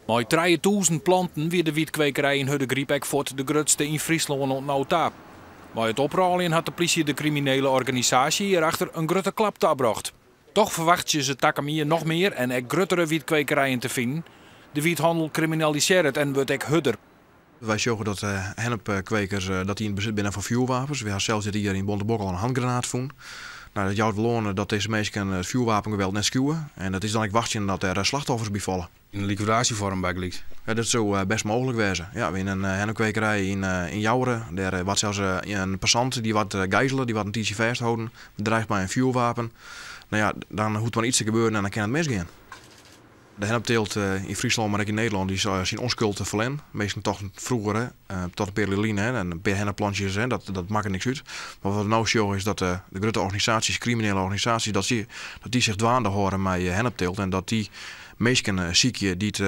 Mei 3000 planten wie de wytkwekerij yn Hurdegaryp ek fuort de grutste yn Fryslân oant no ta. Mei it oprôljen hat de plysje de kriminele organisaasje hjirachter in grutte klap tabrocht. Toch ferwachtsje se takom jier noch mear en ek gruttere wytkwekerijen te finen. De wythannel kriminalisearret en wurdt ek hurder. Wy sjogge dat hennepkwekers dat dy yn it besit binne fan fjoerwapens. Wy ha sels dit jier yn Bontebok al in handgranaat fûn. No, dat jout wol oan dat dizze minsken it fjoerwapengeweld net skuwe. En it is dan ek wachtsjen dat der slachtoffers by falle. Yn in likwidaasjefoarm bygelyks? Ja, dat soe best mooglik wêze. Ja, we hiene in hennepkwekerij yn Joure. Dêr waard sels in passant dy waard gijzele, dy waard in tiidsje fêstholden, bedreigd mei in fjoerwapen. No ja, dan hoecht mar iets te gebeuren en dan kin it misgean. De hennepteelt yn Fryslân, mar ek yn Nederlân, dy is syn onskuld ferlern. Minsken tochten froeger, tot in pear jier lyn, in pear hennepplantsjes, dat makket niks út. Mar wat we no sjogge is dat de grutte organisaasjes, kriminele organisaasjes, dat dy sich dwaande hâlde mei hennepteelt en dat dy minsken sykje dy't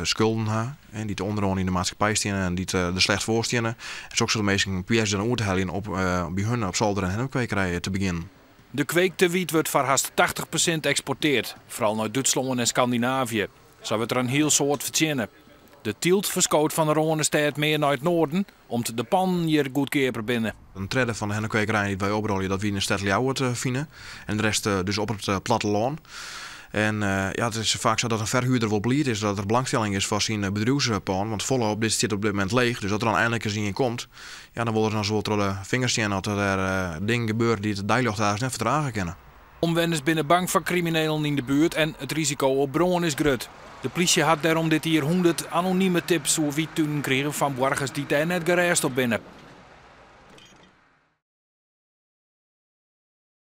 skulden ha en dy't ûnderoan yn de maatskippij steane en dy't der slecht foar steane. En sokke minsken probearje se dan oer te heljen op by hun op solder in hennepkwekerij te begjinnen. De kweekte wyt wurdt foar hast 80% eksporteard, foaral nei Dútslân en Skandinavië. Sa wurdt der in hiel soad fertsjinne. De tylt ferskoot fan de Rânestêd mear nei it noarden, om't de pannen hjir goedkeaper binne. In tredde fan de hennepkwekerijen dy't wy oprôlje, dat wy yn de stêd Ljouwert fine. En de rest dus op it plattelân. En ja, it is faak sa dat in ferhuurder wol bliid is dat der belangstelling is foar syn bedriuwspân. Want folle op dit stiet op dit momint leech. Dus as der dan einlik ris ien komt, ja, dan wol er noch wol troch de fingers sjen as der dingen gebeure dy't it deiljocht eins net ferdrage kinne. Omwenners binne bang foar kriminelen yn de buert en it risiko op brân is grut. De plysje hat dêrom dit jier 100 anonime tips oer wyttunen krigen fan boargers dy't dêr net gerêst op binne.